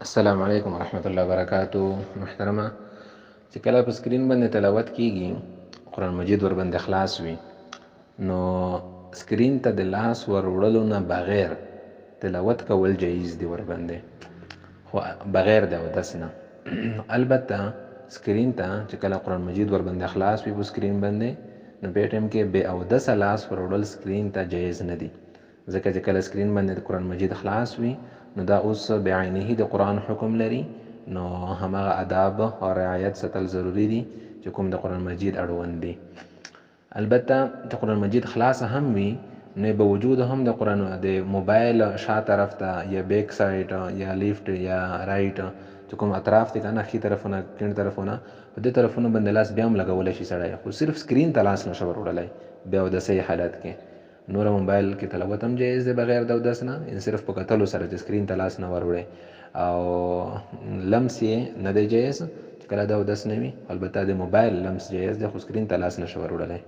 السلام علیکم ورحمت الله وبرکاتو. محترمه، چې کله په سکرین باندې تلاوت کیږي، قرآن مجید ور باندې خلاص وي، نو سکرین ته د لاس ور وړلو نه بغیر تلاوت کول جایز دی ور باندې، خو بغیر د اودس نه. البته سکرین ته چې کله قرآن مجید ور باندې خلاص وي په سکرین باندې، نو په ټایم کې بې اودسه لاس ور وړل سکرین ته جایز نه دي، ځکه چې کله سکرین باندې د قرآن مجید خلاص وي نو دا اوس بعینه د قرآن حکم لري، نو هماغه اداب او رعایت ساتل ضروري دي چې کوم د قرآن مجید اړوند دي. البته چې قرآن مجید خلاص هم وي، نو به وجود هم د قرآن د موبایل شا طرف ته یا بیک سایډ یا لیفت یا رایټ چې کوم اطراف دي کنه، ښي طرفونه کیڼ طرفونه، په دې طرفونو باندې لاس بیا هم لګولی شي سړی، خو صرف سکرین ته لاس نشي ور وړلی بیا اودسۍ حالت کې. نور موبایل کې تلاوت هم جایز دی بغیر د اودس نه، ان صرف په کتلو سره چې سکرین ته لاس نه وروړي او لمس یې نه دی جایز چې کله د اودس نه وي. البته د موبایل لمس جایز دی، خو سکرین ته لاس نشي وروړلی.